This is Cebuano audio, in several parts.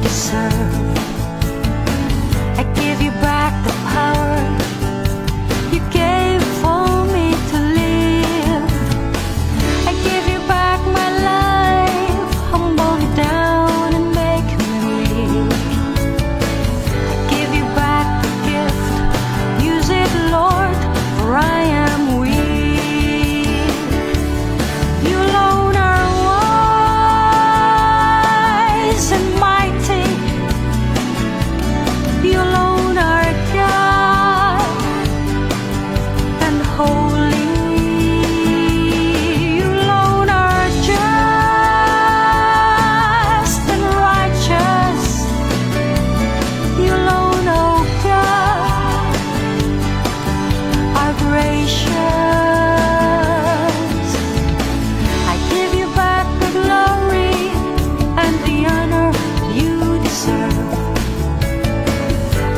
Deserve. I give you back the power you gave for me to live. I give you back my life, humble me down and make me weak. I give you back the gift, use it, Lord, for I am weak. You alone are wise and mighty. You alone are God and holy. You alone are just and righteous. You alone, oh God, are gracious. I give you back the glory and the honor you deserve.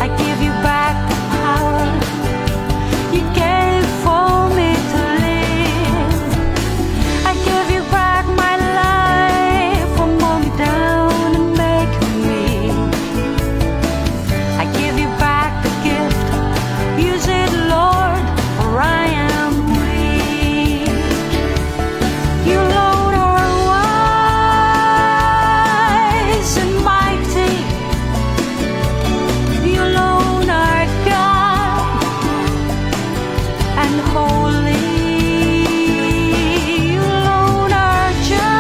I give you back the power you gave for me to live. I give you back my life, humble me down and make me weak. I give you back the gift, use it, Lord, for I am weak. You alone are wise and mighty. You alone are God and holy. You alone are just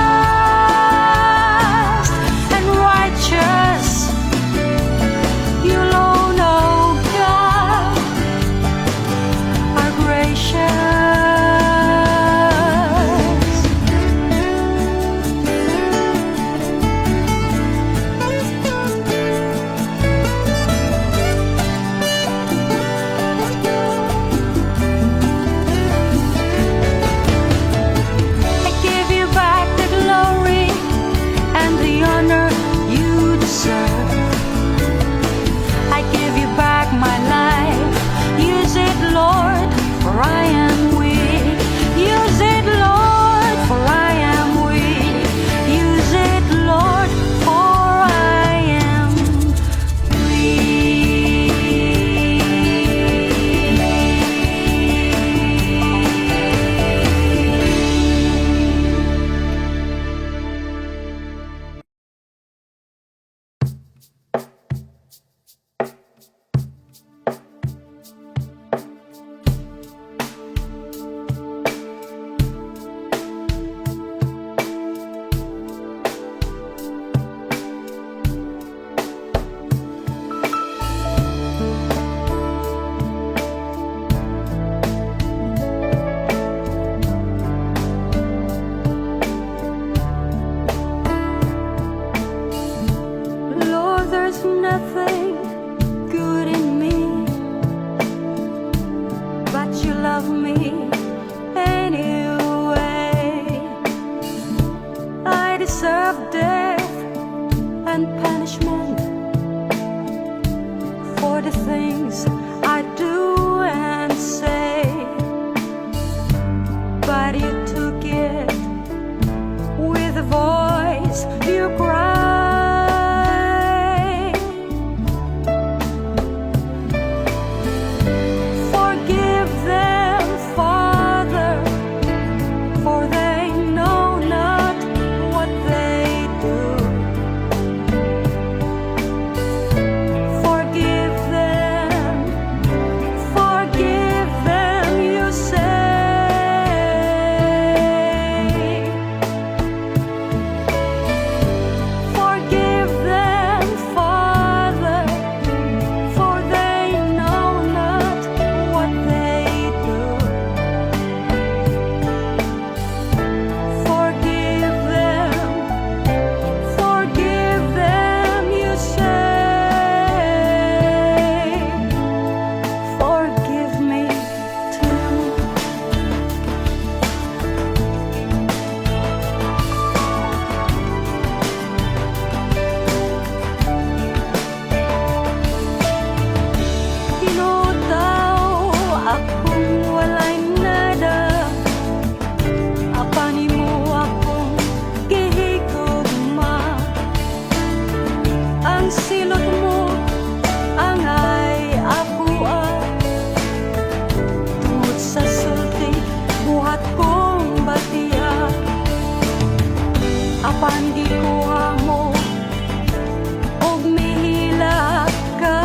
and righteous. You alone, oh God, are gracious. I give you back the glory and the honor you deserve. I give you back my life. Use it, Lord, for I am weak. Use it, Lord, for I am weak. Use it, Lord, for I am weak. Lord, there's nothing good in me, but you love me anyway. I deserve death and punishment for the things I do and say, but you took it with a voice you cry. Silot mo angay akoa tungod sa sulti buhat kong batia, apan gikuha mo og mihilak ka.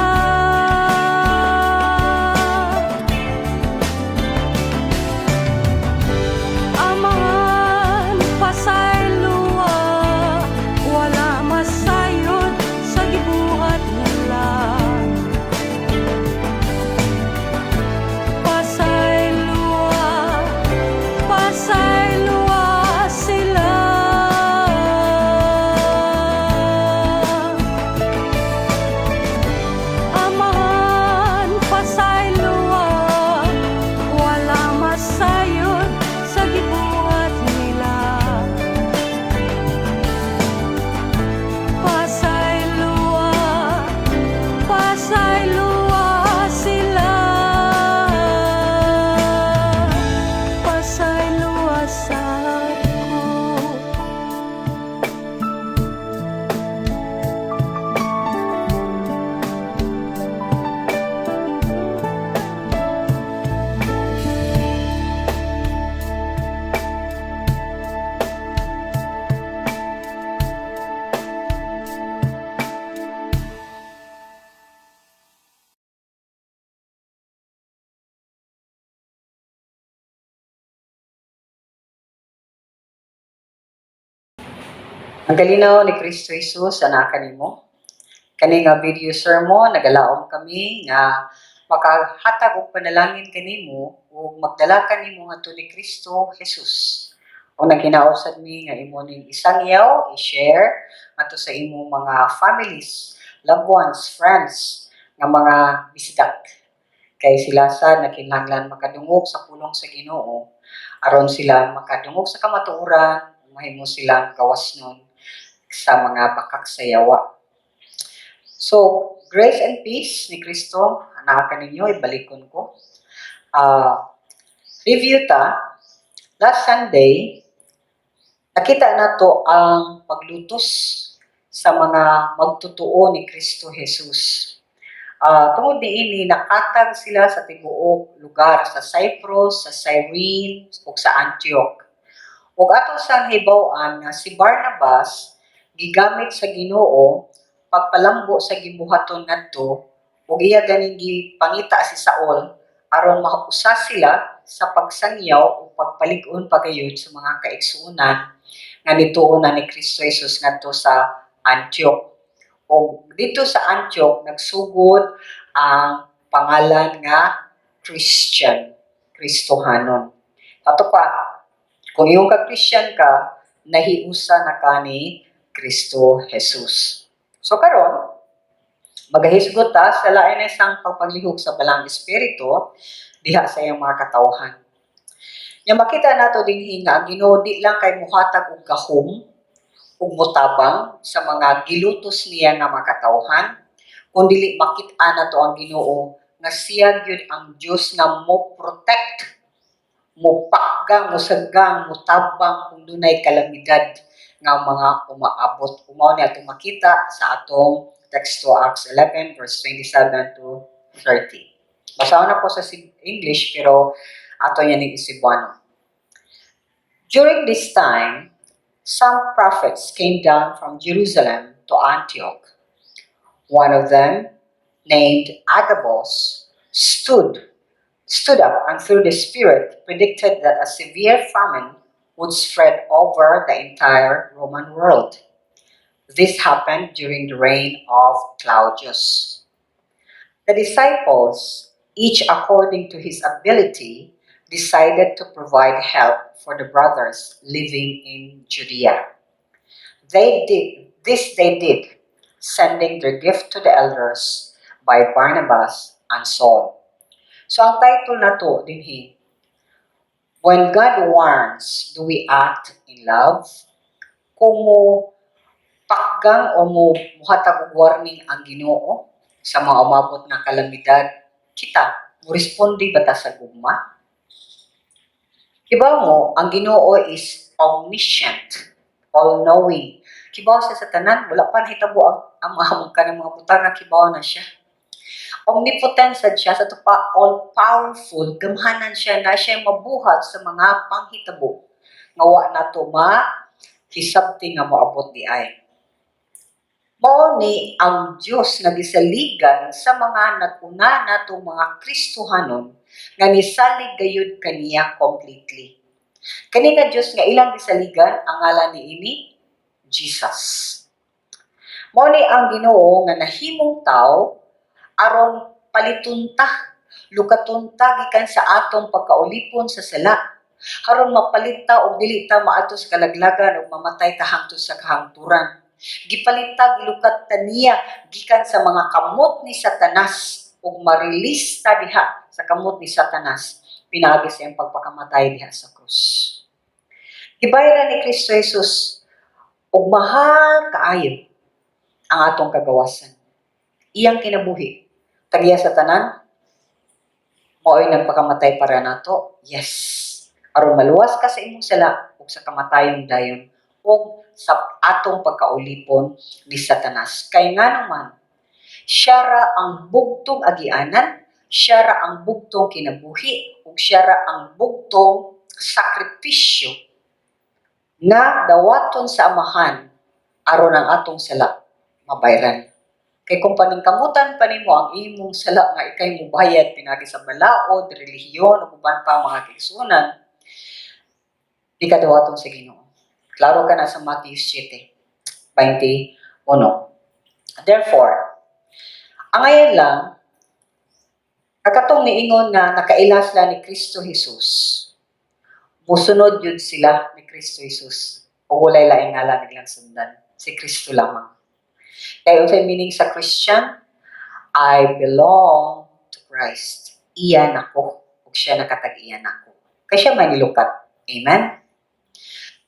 Amahan, pasayloa, wala masayod sa gibuhat nila. Pasayloa, pasayloa sila. Amahan, pasayloa, wala masayod sa gibuhat nila. Pasayloa, pasayloa sila. Pasayloa sa ko. Ang kalinaw ni Kristo Jesus anaa kanimo. Kani nga video sermon, nagalaom kami nga makahatag og panalangin kanimo ug magdala kanimo ngadto ni Kristo Jesus. Ug naghinaot sad mi nga imo ning isangyaw, i-share ngadto sa imong mga families, loved ones, friends nga mga bisdak. Kay sila sad nagkinahanglan makadungog sa pulong sa Ginoo aron sila makadungog sa kamatuoran, mahimo silang gawasnon sa mga bakak sa yawa. So, grace and peace ni Kristo anaa kaninyo, ibalikon ko. Review ta, last Sunday, nakita nato ang paglutos sa mga magtotoo ni Kristo Jesus. Tungod niini, nakatag sila sa tibuok lugar sa Cyprus, sa Cyrene, ug sa Antioch. Ug ato sang hibaw-an nga si Barnabas gigamit sa Ginoo pagpalambo sa gibuhaton ngadto ug iya ganing gipangita si Saul aron mausa sila sa pagsangyaw ug pagpalig-on pagayod sa mga kaigsuonan nga nituo na ni Kristo Jesus ngadto sa Antioch. Ug dito sa Antioch nagsugod ang pangalan nga Christian, Kristohanon. Ato pa, kung iyong ka Christian ka, nahiusa na ka ni Kristo Jesus. So karon, magahisgot ta sa lain na isang pagpaglihok sa Balaang Espiritu diha sa iyang mga katawhan. Nya makita nato dinhi nga ang Ginoo di lang kay muhatag og gahom ug motabang sa mga gilutos niya nga mga katawhan, kun dili makit-an nato ang Ginoo nga siya gyud ang Dios nga mo protect, mo pakgang, mosagang, motabang kung dunay kalamidad nga mga umaabot. Mao ni atong makita sa atong teksto, Acts 11 verse 27 to 30. Basahon na po sa English pero ato yan ning Cebuano. During this time, some prophets came down from Jerusalem to Antioch. One of them, named Agabus, stood up and through the Spirit predicted that a severe famine would spread over the entire Roman world. This happened during the reign of Claudius. The disciples, each according to his ability, decided to provide help for the brothers living in Judea. They did this they did, sending their gift to the elders by Barnabas and Saul. So ang title nato dinhi, "When God Warns, Do We Act in Love?" Kung mo pakgang o mo muhatag og warning ang Ginoo sa mga umabot nga kalamidad, kita mo responde ba ta sa gugma? Kibaw mo, ang Ginoo is omniscient, all-knowing. Kibaw siya sa tanan, wala pa nahitabo ang mga kanang mga butang nga kibaw na siya. Omnipotent sad siya, sa ato pa all powerful, gamhanan siya na siya mabuhat sa mga panghitabo nga wa nato ma hisabti nga moabot di ay. Mao ni ang Dios nga gisaligan sa mga nag-una natong mga Kristohanon nga nisalig gayud kaniya completely. Kani nga Dios nga ilang gisaligan, ang ngalan niini Jesus. Mao ni ang Ginoo nga nahimong tawo aron paliton ta, lukaton ta gikan sa atong pagkaulipon sa sala. Aron mapalit ta og dili ta maadto sa kalaglagan ug mamatay ta hangtod sa kahangturan. Gipalit ta, gilukat ta niya gikan sa mga kamot ni Satanas ug ma-release ta diha sa kamot ni Satanas pinaagi sa iyang pagpakamatay diha sa krus. Gibayaran ni Kristo Jesus og mahal kaayo ang atong kagawasan. Iyang kinabuhi. Tag-iya sa tanan, mao'y nagpakamatay para nato. Yes. Aron maluwas ka sa imong sala ug sa kamatayong dayon ug sa atong pagkaulipon ni Satanas. Kay ngano man, siya ra ang bugtong agianan, siya ra ang bugtong kinabuhi, ug siya ra ang bugtong sakripisyo nga dawaton sa Amahan aron ang atong sala mabayran. Kay kung paningkamutan pa nimo ang imong sala nga ikay mubayad pinaagi sa balaod, relihiyon ug uban pa, mga kaigsuonan, di ka dawaton sa Ginoo. Klaro ka na sa Matthew 7:21. Therefore, ang ngayon lang, katong niingon nga nakaila sila ni Kristo Jesus, musunod yun sila ni Kristo Jesus o walay laing ngalan nilang sundan. Si Kristo lamang. Kaya unsay meaning sa Christian? I belong to Christ. Iya nako ug siya nakatag-iya nako. Kay siya may nilukat. Amen?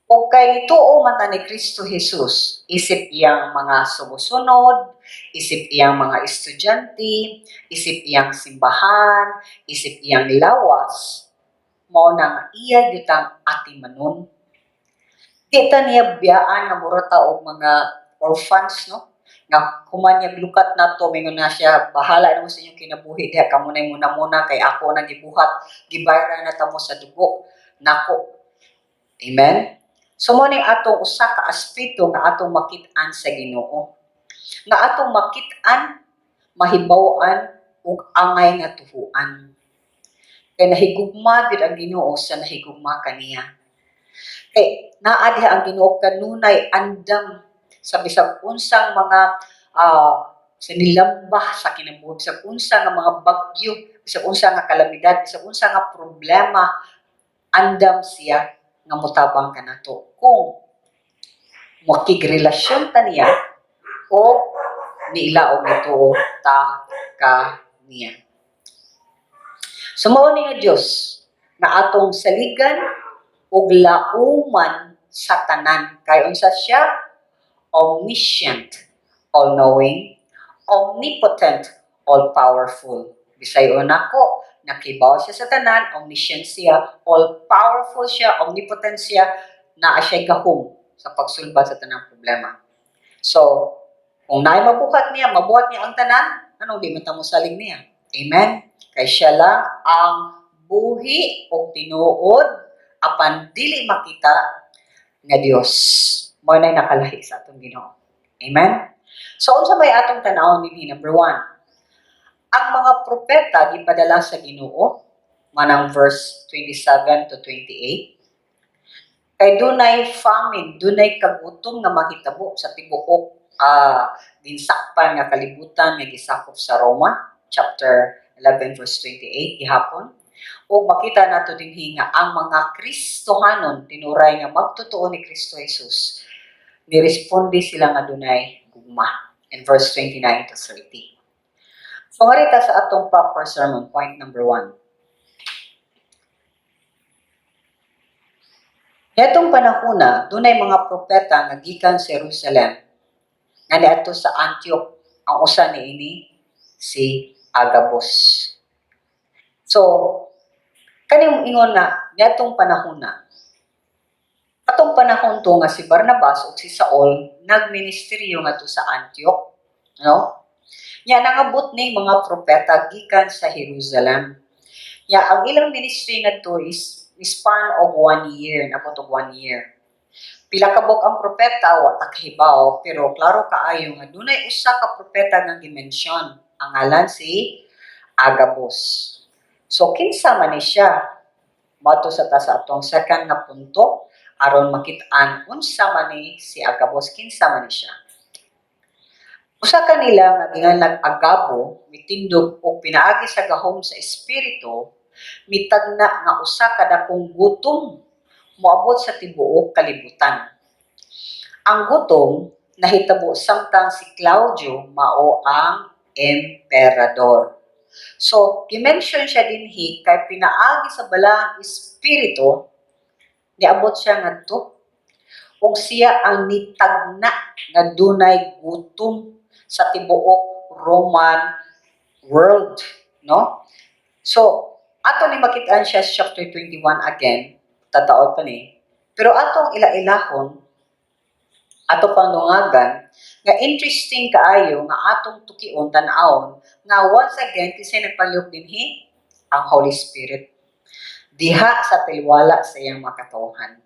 O kay nituo man ta ni Kristo Jesus, isip iyang mga sumusunod, isip iyang mga estudyante, isip iyang simbahan, isip iyang lawas, mao na nga iya gyud tang atimanon. Di ta niya biyaan nga mura ta og mga orphans, no? Nga human niya lukat nato, mingon na siya, "Bahala na mo sa inyong kinabuhi diha, kamo na muna-muna kay ako nang gibuhat, gibayran na ta mo sa dugo nako." Amen. So mo ning atong usa ka aspeto nga atong makit-an sa Ginoo. Nga atong makit-an, mahibaw-an ug angay nga tuhuan. Kay nahigugma gid ang Ginoo sa nahigugma kaniya. Kay naa diha ang Ginoo kanunay andam sa bisag unsang mga sa nilambah sa kinabuhi, bisag unsa nga mga bagyo, bisag unsa nga kalamidad, bisag unsa nga problema, andam siya nga motabang kanato kung makigrelasyon ta niya o niila og nituo ta ka niya. So mao ni nga Dios na atong saligan ug lauman sa tanan. Kay unsa siya? Omniscient, all-knowing, omnipotent, all-powerful. Bisayon nako, nakibaw siya sa tanan, omniscient siya, all-powerful siya, omnipotent siya, naa siya gahom sa pagsulbad sa tanang problema. So, kung naay mabuhat niya, mabuhat niya ang tanan, anong di man ta mosalig niya? Amen? Kay siya lang ang buhi o tinuod apan dili makita nga Dios. Mao nay nakalahi sa atong Ginoo. Amen? So unsa may atong tan-awon dinhi? Number 1, ang mga propeta gipadala sa Ginoo, manang verse 27 to 28. Kay dunay famine, dunay kagutom nga mahitabo sa tibuok ginsakpan nga kalibutan nga gisakop sa Roma, chapter 11 verse 28 gihapon. O makita nato dinhi nga ang mga Kristohanon, tinuray nga magtotoo ni Kristo Jesus, niresponde sila nga dunay gugma in verse 29 to 30. So ngarita sa atong proper sermon, point number 1. Netong panahona, dunay mga propeta nga gikan sa Jerusalem nga niadto sa Antioch. Ang usa niini si Agabus. So, kaning ingon na niadtong panahona, katong Katong panahon to nga si Barnabas ug si Saul nagministeryo ngadto sa Antioch, no? Nya nangabot ning mga propeta gikan sa Jerusalem. Nya ang ilang ministry ngadto is span og one year, nabot og one year. Pila ka buok ang propeta, wa ta kahibaw, pero klaro kaayo nga dunay usa ka propeta nga gi-mention, ang ngalan si Agabus. So kinsa man ni siya? Moadto sa ta sa atong second nga punto aron makit-an unsa man ni si Agabus, kinsa man ni siya. Usa kanila nga ginganlag Agabo mitindog og pinaagi sa gahom sa Espiritu mitagna nga usa ka dakong gutom moabot sa tibuok kalibutan. Ang gutom nahitabo samtang si Claudio mao ang emperador. So, gi-mention siya dinhi kay pinaagi sa Balaang Espiritu niabot siya ngadto ug siya ang nitagna nga dunay gutom sa tibuok Roman world, no? So, ato ni makitaan siya sa chapter 21 again, tataod pa ni. Pero atong ila-ilahon, ato pang dungagan, nga interesting kaayo nga atong tukion tan-awon nga once again kinsay nagpalihok dinhi? Ang Holy Spirit diha sa tilwala sa iyang mga katawhan.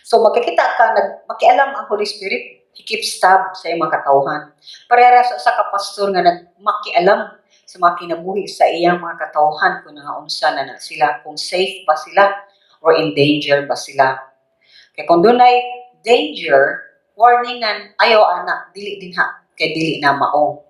So makikita ka nag makialam ang Holy Spirit, he keeps tab sa iyang mga katawhan. Pareha sa usa ka pastor nga nagmakialam sa mga kinabuhi sa iyang mga katawhan kung nangaunsa na na sila, kung safe ba sila or in danger ba sila. Kay kung dunay danger, warningan, "Ayaw ana, dili dinha, kay dili na mao."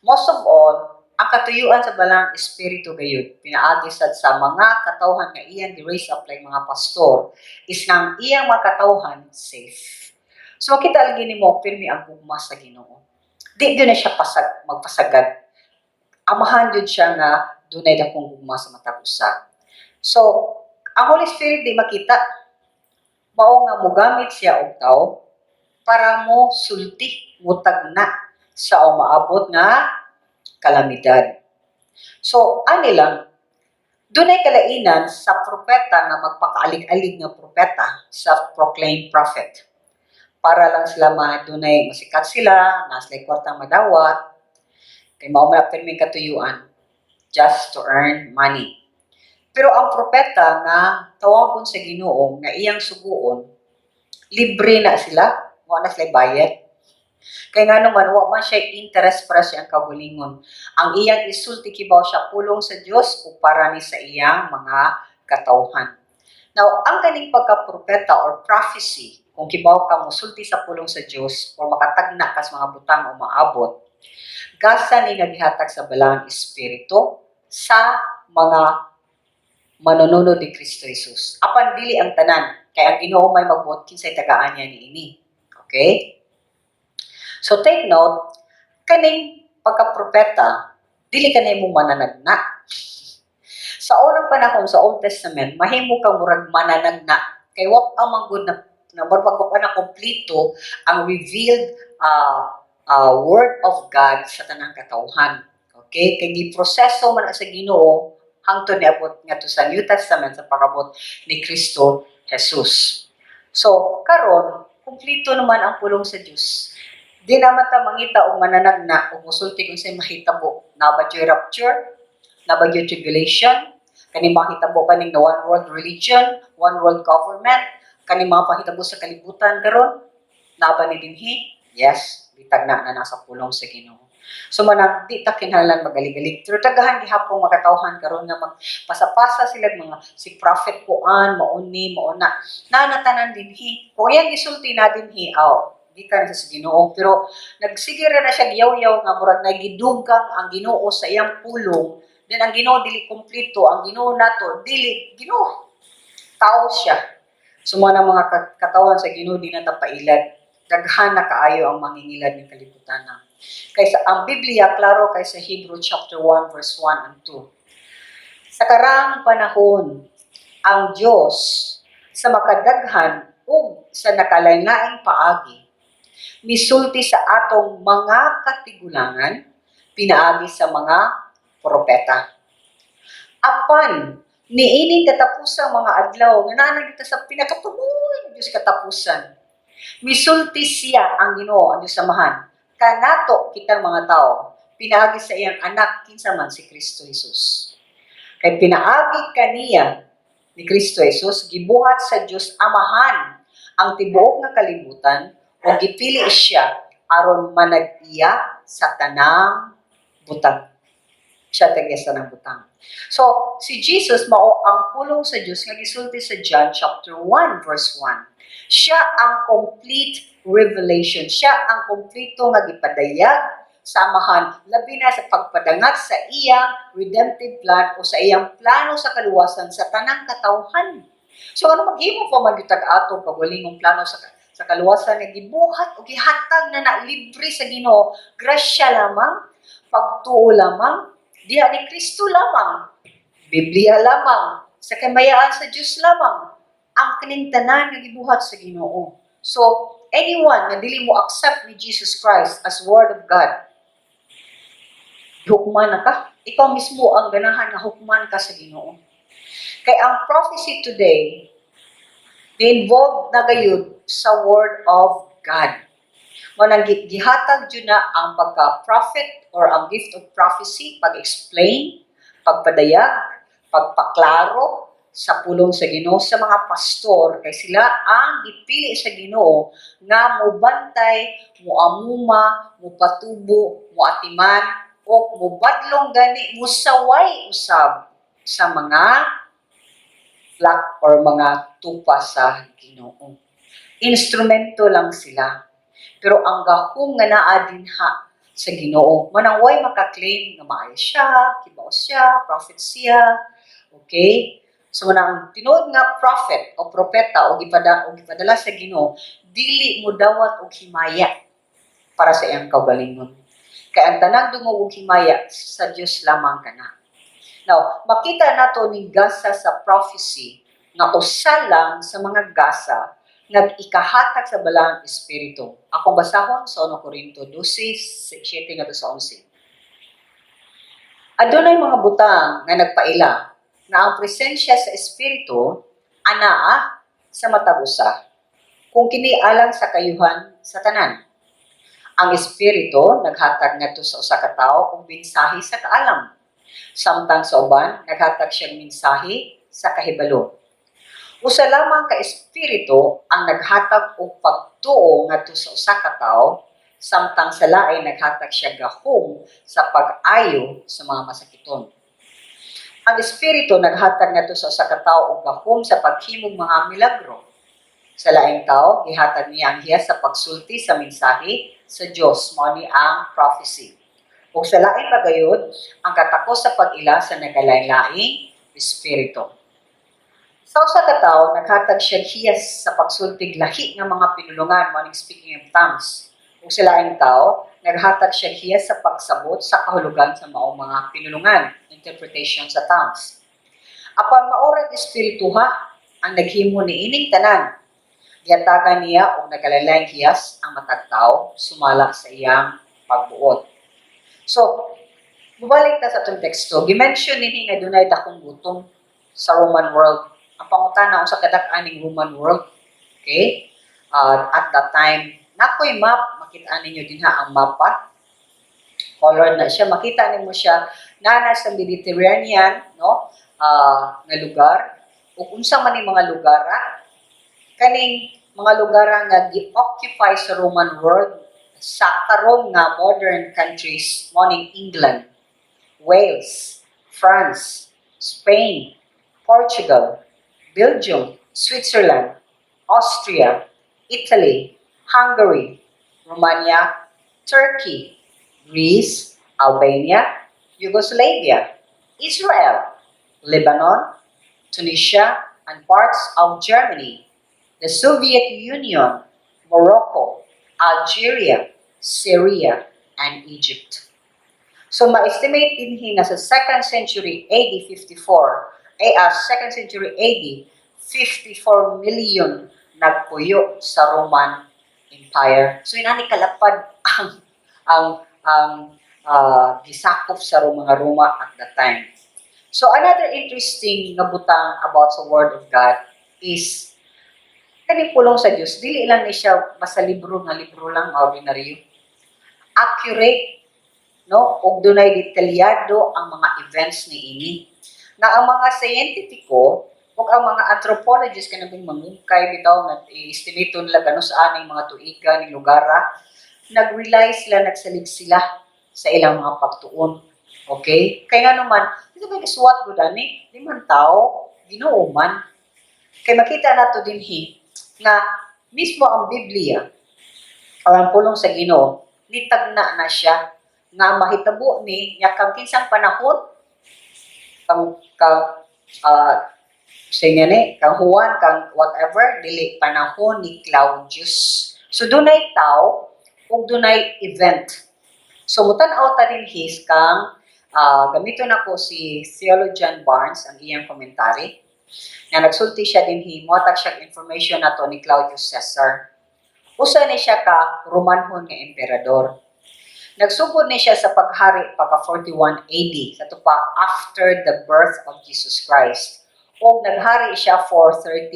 Most of all, ang katuyuan sa Balaang Espiritu gayud pinaagi sad sa mga katawhan nga iyang gi-raise up like mga pastor is nga ang iyang mga katawhan safe. So makita lagi nimo pirmi ang gugma sa Ginoo. Di gyud na siya pasag magpasagad. Amahan gyud siya nga dunay dakong gugma sa matag usa. So ang Holy Spirit di makita, mao nga mogamit siya og tawo para mo sulti, mutagna sa umaabot nga kalamidad. So, ani lang, dunay kalainan sa propeta nga magpakaalig-alig nga propeta, self-proclaimed prophet. Para lang sila dunay masikat sila, naa sila kwartang madawat, kay mao man pirming katuyuan, just to earn money. Pero ang propeta nga tawagon sa Ginoo nga iyang suguon, libre na sila, wa na sila bayad. Kay nga naman, wa man siya interest para sa iyang kaugalingon. Ang iyang isulti, kibaw siya pulong sa Dios ug para ni sa iyang mga katawhan. Now, ang kaning pagka-propeta or prophecy, kung kibaw ka musulti sa pulong sa Dios or makatagna ka sa mga butang o maabot, gasa ni nga gihatag sa Balaang Espiritu sa mga manununod ni Kristo Jesus. Apan dili ang tanan, kay ang Ginoo may magbuot kinsay tagaan niya niini. Okay? So take note, kaning pagka-propeta, dili ka nimo mananagna. Sa unang panahon sa Old Testament, mahimo kang murag mananagna kay wa ang manggod na na murag wa na kompleto ang revealed word of God sa tanang katawhan. Okay? Kay giproseso man na sa Ginoo hangtod niabot ngadto sa New Testament sa pag-abot ni Kristo Jesus. So, karon kumpleto naman ang pulong sa Dios. Di naman ta mangita og mananagna o musulti kung unsay mahitabo. Naa ba juy rapture? Naa ba juy tribulation? Kani mahitabo kaning the one world religion, one world government, kani mga pahitabo sa kalibutan karon? Naa ba ni dinhi? Yes, bitag na na nasa pulong sa Ginoo. So manang di ta kinahanglan magalig-galig. Pero daghan gihapon makatawhan karon nga magpasapasa sila mga si prophet kuan, mauni, mauna. Na natanan dinhi. Kung iyang gisulti na dinhi, aw, gikan sa Ginoo, pero nagsige ra na siya giyaw-yaw nga murag nagidugang ang Ginoo sa iyang pulong, then ang Ginoo dili kumpleto, ang Ginoo nato dili Ginoo, tao siya. So mga mga katawan sa Ginoo, di na ta pailad. Daghan na kaayo ang mangingilad ng kalibutan na kay sa ang Biblia klaro kay sa Hebrew chapter 1 verse 1 and 2: sa karaang panahon ang Dios sa makadaghan ug sa nakalain-laing paagi misulti sa atong mga katigulangan pinaagi sa mga propeta. Apan Niining katapusang mga adlaw nga naa na kita sa pinakatumoy Diyos katapusan. Misulti siya ang Ginoo, ang Diyos Amahan, kanato kitang mga tao, pinaagi sa iyang anak, kinsa man si Kristo Jesus. Kay pinaagi kaniya ni Kristo Jesus, gibuhat sa Dios Amahan ang tibuok nga kalibutan o gipili siya aron manag-iya sa tanang butang. Siya tag sa ng butang. So, si Jesus mao ang pulong sa Dios nga gisulti sa John chapter 1 verse 1. Siya ang complete revelation. Siya ang kompleto nga gipadayag sa Amahan, labi na sa pagpadangat sa iyang redemptive plan o sa iyang plano sa kaluwasan sa tanang katawhan. So ano maghimo pa man gyud atong kaugalingong plano sa kaluwasan nga gibuhat o gihatag na na libre sa Ginoo, grasya lamang, pagtuo lamang, diha ni Kristo lamang, Biblia lamang, sa kamayaan sa Dios lamang, ang kining tanan nga gibuhat sa Ginoo. So, anyone nga dili mo accept ni Jesus Christ as Word of God, hukman na ka. Ikaw mismo ang ganahan nga hukman ka sa Ginoo. Kay ang prophecy today, involved na gayud sa Word of God. Mao nang gihatag jud na ang pagka-prophet or ang gift of prophecy, pag-explain, pagpadayag, pagpaklaro sa pulong sa Ginoo sa mga pastor kay sila ang gipili sa Ginoo nga mobantay, moamuma, mopatubo, moatiman o mobadlong gani, musaway usab sa mga flock or mga tupa sa Ginoo. Instrumento lang sila. Pero ang gahom nga naa dinha sa Ginoo, manang way maka-claim nga maayo siya, kibaw siya, prophet siya. Okay? So manang tinuod nga prophet o propeta o gipadala sa Ginoo, dili mo dawat og himaya para sa iyang kaugalingon. Kay ang tanang dungog og himaya sa Dios lamang kana. Now, makita nato ning gasa sa prophecy nga usa lang sa mga gasa nga ikahatag sa Balaang Espiritu. Akong basahon sa 1 Corinto 12, 7 ngadto sa 11. Adunay mga butang nga nagpaila nga ang presensya sa Espiritu anaa sa matag usa kung kini alang sa kayuhan sa tanan. Ang Espiritu naghatag ngadto sa usa ka tawo og mensahe sa kaalam. Samtang sa uban naghatag siyang mensahe sa kahibalo. Usa lamang ka Espiritu ang naghatag og pagtuo ngadto sa usa ka tawo, samtang sa lain naghatag siya gahom sa pag-ayo sa mga masakiton. Ang Espiritu naghatag ngadto sa usa ka tawo og gahom sa paghimog mga milagro. Sa laing tawo, gihatag niya ang hiyas sa pagsulti sa mensahe sa Dios, mao ni ang prophecy. Ug sa lain pa gayud, ang katakos sa pag-ila sa nagkalain-laing espiritu. Sa usa ka tawo, naghatag siya hiyas sa pagsultig lahi nga mga pinulungan, mao ning speaking in tongues. Ug sa laing tawo, naghatag siya hiyas sa pagsabot sa kahulugan sa maong mga pinulungan, interpretation sa tongues. Apan mao rang Espiritu ha ang naghimo ni ining tanan. Gihatagan niya og nagkalain-laing hiyas ang matag tawo sumala sa iyang pagbuot. So, mubalik ta sa atong teksto, gi-mention dinhi nga dunay dakong gutom sa Roman world. Ang pangutana, unsa kadak-an ning Roman world? Okay? At that time, naa koy map, makita ninyo dinha ang mapa. Color na siya, makita nimo siya naa na sa Mediterranean, no? Nga lugar. Ug unsa man ning mga lugar ah? Kaning mga lugar nga gi-occupy sa Roman world sa karon nga modern countries, mao ning England, Wales, France, Spain, Portugal, Belgium, Switzerland, Austria, Italy, Hungary, Romania, Turkey, Greece, Albania, Yugoslavia, Israel, Lebanon, Tunisia, and parts of Germany, the Soviet Union, Morocco, Algeria, Syria, and Egypt. So ma-estimate dinhi nga sa 2nd century AD 54, ay 2nd century AD, 54 million nagpuyo sa Roman Empire. So inani kalapad ang gisakop sa mga Roma at that time. So another interesting nga butang about sa Word of God is kaning pulong sa Dios, dili lang ni siya basta libro nga libro lang, ordinaryo. Accurate, no? Ug dunay detalyado ang mga events niini. Nga ang mga scientifico ug ang mga anthropologists, kanang mangungkay bitaw nga i-estimate nila kano sa aning mga tuiga ning lugara, nag-rely sila, nagsalig sila sa ilang mga pagtuon. Okay? Kaya nga naman, dito ba gisuwat gud ani? Di man tao, Ginoo man. Kay makita nato dinhi nga mismo ang Biblia o ang pulong sa Ginoo, nitagna na siya nga mahitabo ni nya kang kinsang panahon, kang kang sa ni kang Juan, kang whatever, dili panahon ni Claudius. So dunay tao ug dunay event. So mutan-aw ta dinhi kang gamiton nako si theologian Barnes, ang iyang commentary nga nagsulti siya dinhi, mohatag siya information nato ni Claudius Caesar. Usa ni siya ka Romanhon nga emperador. Nagsugod ni siya sa paghari pagka 41 AD, sa pa after the birth of Jesus Christ. Ug naghari siya for 13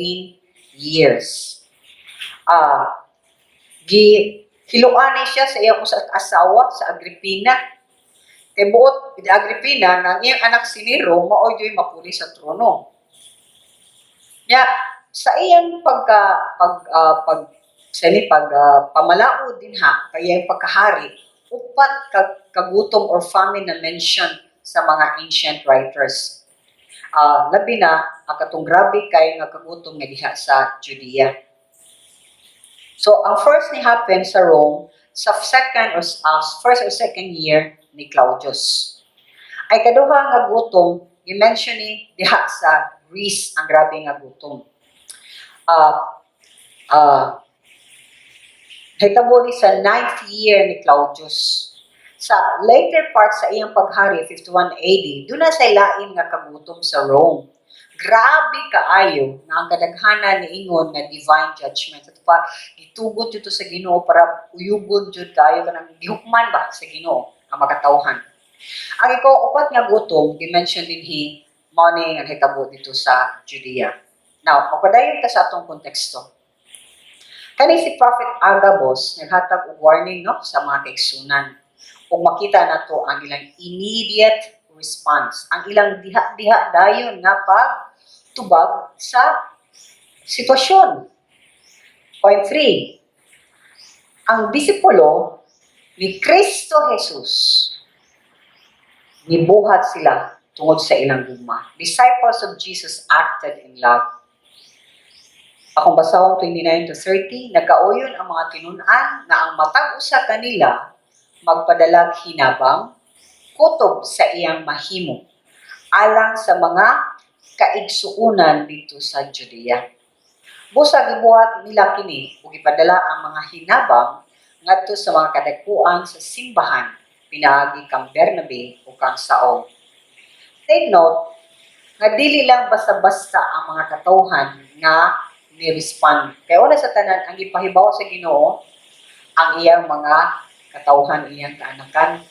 years. Gi hiluan ni siya sa iyang usa ka asawa, sa Agripina. Kay buot ni Agripina nga ang iyang anak si Nero mao juy mapuli sa trono. Nya sa iyang pagka pag ah, pag sa ni pag pamalaod dinha kay iyang pagkahari, upat ka kagutom or famine na mention sa mga ancient writers. Labi na ang katong grabe kay nga kagutom nga diha sa Judea. So ang first ni happen sa Rome sa second or first or second year ni Claudius. Ay kaduha nga gutom gi-mention ni diha sa Greece, ang grabe nga gutom. Nahitabo ni sa ninth year ni Claudius. Sa later part sa iyang paghari, 51 AD, doon na sa lain nga kagutom sa Rome. Grabe kaayo nga ang kadaghanan niingon nga divine judgment. Ito pa, gitugot dito sa Ginoo para uyugon jud kayo, kanang gihukman ba sa Ginoo ang makatawhan. Ang ikaw upat nga gutom, gi-mention dinhi, mao ni nga nahitabo dito sa Judea. Now, magpadayon ta sa atong konteksto. Kani si Prophet Agabus naghatag og warning, no, sa mga kaigsunan. Ug makita nato ang ilang immediate response, ang ilang diha-diha dayon nga pagtubag sa sitwasyon. Point 3. Ang disipulo ni Kristo Jesus, nibuhat sila tungod sa ilang gugma. Disciples of Jesus acted in love. Akong basahon 29 to 30, nagkauyon ang mga tinun-an nga ang matag usa kanila magpadalag hinabang kutob sa iyang mahimo alang sa mga kaigsuonan dito sa Judea. Busa gibuhat nila kini ug gipadala ang mga hinabang ngadto sa mga kadakuan sa simbahan pinaagi kang Bernabe ug kang Saul. Take note nga dili lang basta-basta ang mga katawhan nga ni-respond. Kaya una sa tanan, ang gipahibaw sa Ginoo ang iyang mga katawhan, iyang kaanakan.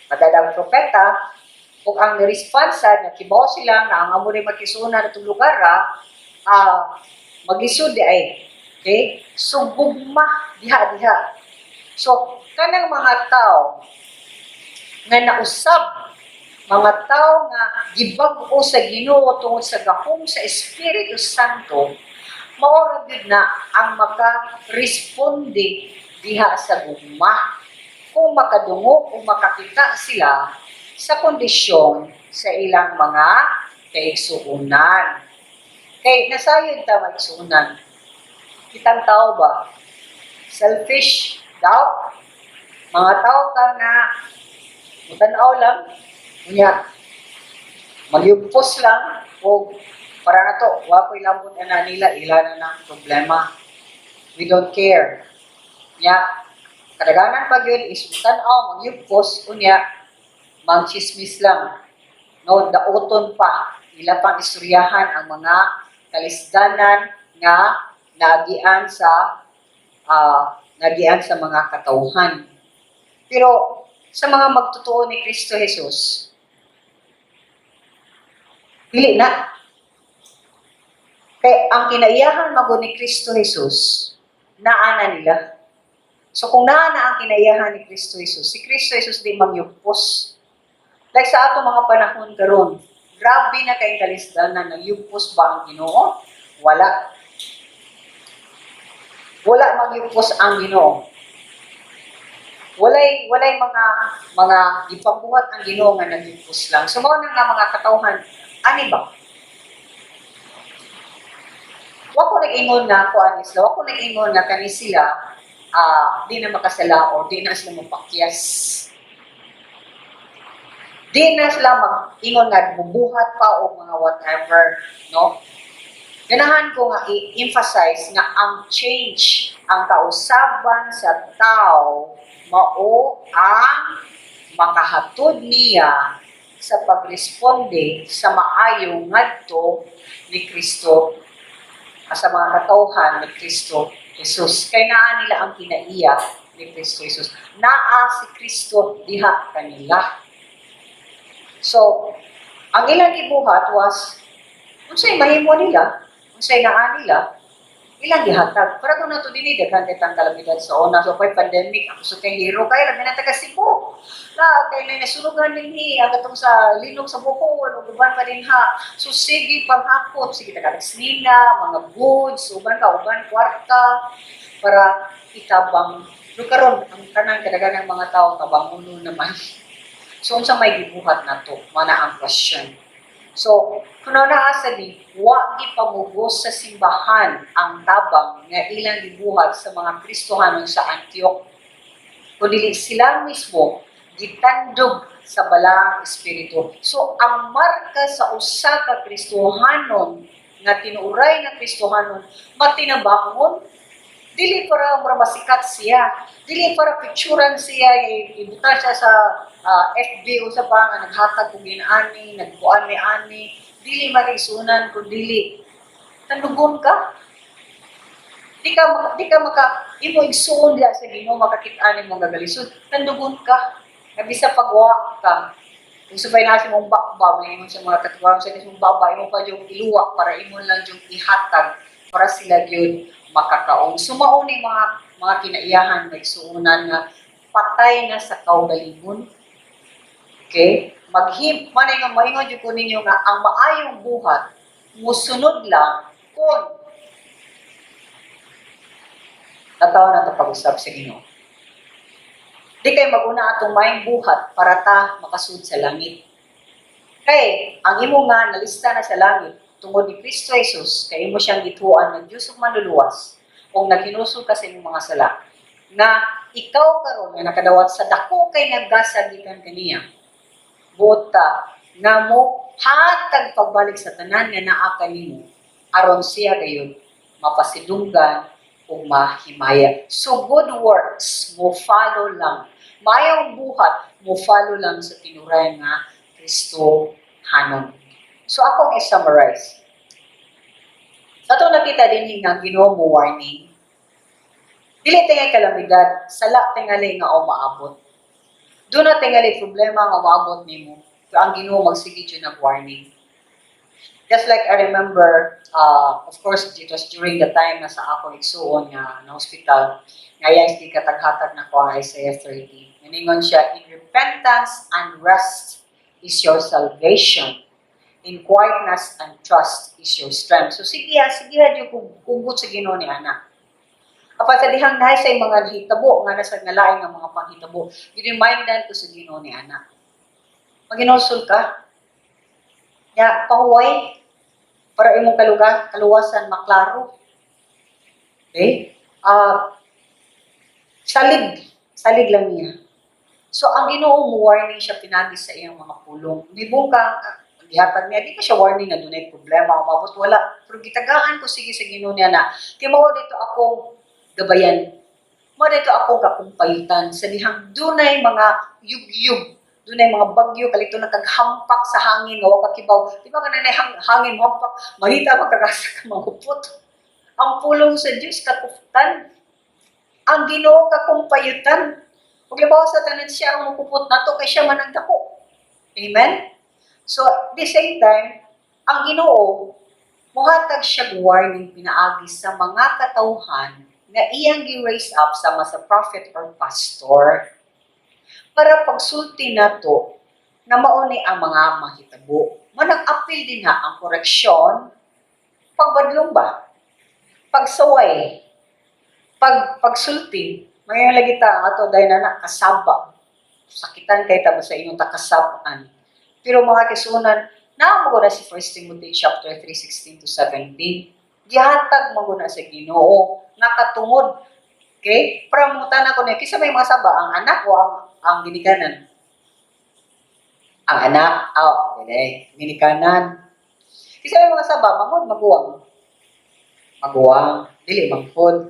Padadag propeta, ug ang ni-respond sa nga kibaw sila nga ang amo rin makisuna atong lugar, maglisod di ay. Okay? So gugma diha-diha. So kanang mga tao nga nausab, mga tao nga gibag-o sa Ginoo tungod sa gahom sa Espiritu Santo, mao ra gyud na ang maka-responde diha sa gugma kung makadungog o makakita sila sa kondisyon sa ilang mga kaigsuonan. Kay nasayod ta, maigsuonan. Kitang tao ba? Selfish daw? Mga tao ta nga mutanaw lang, unya magyugpos lang o para na to, wa ko'y labot ana nila, ila na ng problema. We don't care. Nya, kadaghanan pa gyud is mutanaw, magyugpos, unya, mangchismis lang. No, dauton pa, ila pang istoryahan ang mga kalisdanan nga nagian sa mga katawhan. Pero sa mga magtotoo ni Kristo Jesus, Dili na. Kay ang kinaiyahan man gud ni Kristo Jesus, naa na nila. So kung naa na ang kinaiyahan ni Kristo Jesus, si Kristo Jesus di mangyugpos. Like sa ato mga panahon karon, grabe na kay kalisdanan, nagyugpos ba ang Ginoo? Wala. Wala magyugpos ang Ginoo. Walay mga gipambuhat ang Ginoo nga nagyugpos lang. So mao na nga mga katawhan, ani ba? Wa ko nag-ingon nga kuan sila, wa ko nag-ingon nga kani sila di na makasala o di na sila mopakyas. Di na sila mag-ingon nga bubuhat pa o mga whatever, no? Ganahan ko nga i-emphasize nga ang change, ang kausaban sa tao, mao ang makahatod niya sa pagresponde sa maayo ngadto ni Kristo, sa mga katawhan ni Kristo Jesus. Kay naa nila ang kinaiya ni Kristo Jesus. Naa si Kristo diha kanila. So, ang ilang gibuhat was, unsay mahimo nila, unsay naa nila, ilang gihatag. Para kung nato dinhi, daghan kay tang kalamidad sa una. So, kay pandemic, ako sa kay hero, kay labi na taga Cebu. Na, kay na nasunugan dinhi, ang katong sa linog sa Bohol, ug uban pa din ha. So, sige, panghakot, sige, taga nila, mga goods, uban ka, uban, kwarta, para itabang. Pero karon ang kanang kadaghanan ng mga tao, tabanguno naman. So, unsa may gibuhat nato? Mana ang question. So, kung naa sa ni, wa gipamugos sa simbahan ang tabang nga ilang gibuhat sa mga Kristohanon sa Antioch. Kundi sila mismo gitandog sa Balaang Espiritu. So, ang marka sa usa ka Kristohanon nga tinuuray nga Kristohanon, matinabangon, dili para mura masikat siya, dili para picturean siya, ibutan siya sa FB o sa pa nga naghatag kung ginaani, nagkuan ni ani, dili marisunan kun dili tandugon ka. Di ka maka imo igsuon diha sa Ginoo, makakit-an nimo nga galisod, tandugon ka. Nga bisa pagwa ka, kung subay na sa mong bakba, may ingon sa mga katuwang sa mong baba, imo pa yung iluwa para imo lang yung ihatag para sila gyud makakaon. So mao ni mga kinaiyahan, may suunan nga patay na sa kaugalingon. Okay? Maghim manay nga maingon jud ko ninyo nga ang maayong buhat musunod lang kung nataw na ito pag-usab sa Ginoo. Di kay maguna atong maayong buhat para ta makasud sa langit. Kay ang imo nga nalista na sa langit tungod ni Kristo Jesus, kay imo siyang gituan ng Dios ug Manluluwas ug naghinusol ka sa imong mga sala na ikaw karon nga nakadawat sa dako kay nga gasa gikan kaniya, buot ta nga mo hatag pagbalik sa tanan nga naa kanimo aron siya gayud mapasidunggan ug mahimaya. So good works mo follow lang. Mayong buhat mo follow lang sa tinuray nga Kristo hanon. So akong i-summarize. Sa ato nakita din nga Ginoo mo warning. Dili tingay kalamidad, sala tingali nga o maabot. Duna tingali problema nga maabot nimo. Pero ang Ginoo magsige jud nag warning. Just like I remember, of course, it was during the time na sa ako igsuon nga na hospital, nga iya di kataghatag na ko ang Isaiah 30. Miningon siya, "In repentance and rest is your salvation. In quietness and trust is your strength." So sige ha, sige ha, jud kung kugot sa Ginoo ni ana. Apan sa dihang naay sa mga hitabo nga nasa ngalain nga mga panghitabo, giremindan ko sa Ginoo ni ana. Maginulsol ka. Ya, pahuway para imong kaluwasan maklaro. Okay? Salig, salig lang niya. So ang Ginoo mo warning siya pinagi sa iyang mga pulong. Nibong ka gihatag niya, di pa siya warning nga dunay problema umabot, wala. Pero gitagaan ko sige sa Ginoo niya na kay mao dito akong gabayan. Mao dito akong kakumpayutan sa dihang dunay mga yugyug, dunay mga bagyo, kalito na kag hampak sa hangin nga wa ka kibaw. Di ba kanang hangin mo hampak, mahita magkagasa ka mangupot. Ang pulong sa Dios kakufutan. Ang Ginoo kakumpayutan. Ug labaw sa tanan, siya ang mukupot nato kay siya man ang dako. Amen? So, at the same time, Ang Ginoo mohatag siya warning pinaagi sa mga katawhan nga iyang gi-raise up sama sa prophet or pastor para pagsulti nato na mao ni ang mga mahitabo. Manang apil din ha ang koreksyon, pagbadlong ba? Pagsaway, pagsulti, mayon lagi ta ang ato dahil na kasaba. Sakitan kay ta sa inyong takasabaan. Pero, mga kaigsuonan, naa mo na si 1 Timothy chapter 3, 16 to 17. Gihatag mo na sa Ginoo nga katungod. Okay? Para mangutana ko niya, kinsa may mga saba, ang anak o ang ginikanan? Ang anak, oh, dili, ginikanan. Kinsa may mga saba, manghod, maguwang? Maguwang, dili manghod.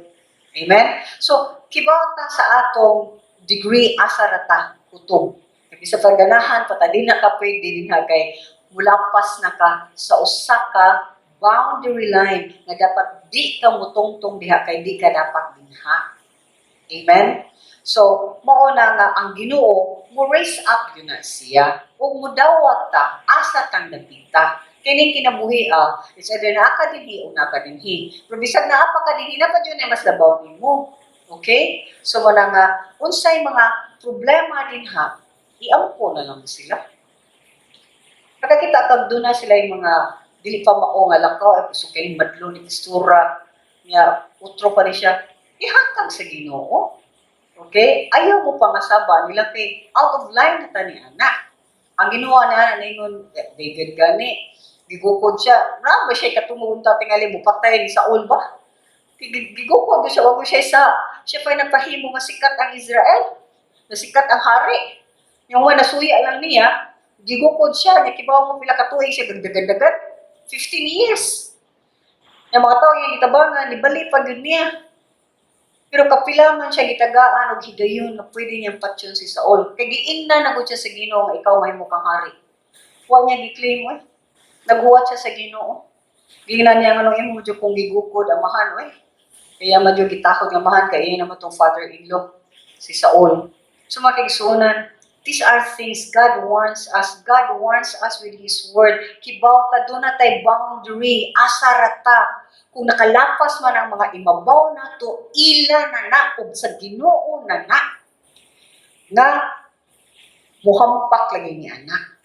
Amen? So, kibaw ta sa atong degree, asa ra ta kutob. Kay sa pagganahan, patadina ka pwede din ha kay mulapas na ka sa usa ka boundary line nga dapat di ka mutungtong diha kay di ka dapat dinha. Amen? So, mao na nga ang Ginoo mo raise up yun na siya ug mudawat ta asa tang dapita. Kining kinabuhi ah, it's either naa ka dinhi o naa ka dinhi. Pero bisag naa pa ka dinhi, naa pa jud mas labaw nimo. Okay? So wala nga unsay mga problema dinha, iampo na lang sila. Nakakita kag doon na sila yung mga dili pa mao nga lakaw ay gusto kay madlo ni pastura niya, utro pa ni siya, ihatag sa Ginoo. Okay? Ayaw mo pa nga saba nila kay out of line na ta ni ana. Ang Ginoo na ana ningon eh, David gani gigukod siya. Ra ba siya katungod ta tingali mo patay ni Saul ba? Gigukod siya, wag siya sa siya pa nagpahimo nga sikat ang Israel. Nasikat ang hari. Yung mga nasuya lang niya, gigukod siya, niya kibaw mo pila ka tuig siya dagdagan-dagan. 15 years. Yung mga tao yung gitabangan, nibali pa gyud niya. Pero kapila man siya gitagaan og higayon nga pwede niyang patyon si Saul. Kay giingnan na gud siya sa Ginoo nga ikaw mahimo kang hari. Wa niya gi-claim oy. Naghuwat siya sa Ginoo. Giingnan niya nga imo jud kong gigukod, amahan oy. Kaya man jud gitakot nga amahan kay iya naman tong father-in-law si Saul. So, mga kaigsuonan, these are things God warns us. God warns us with His Word. Kibaw ta duna tay boundary, asa ra ta. Kung nakalapas man ang mga imabaw nato, ila na na ug sa Ginoo na na nga muhampak lagi ni ana.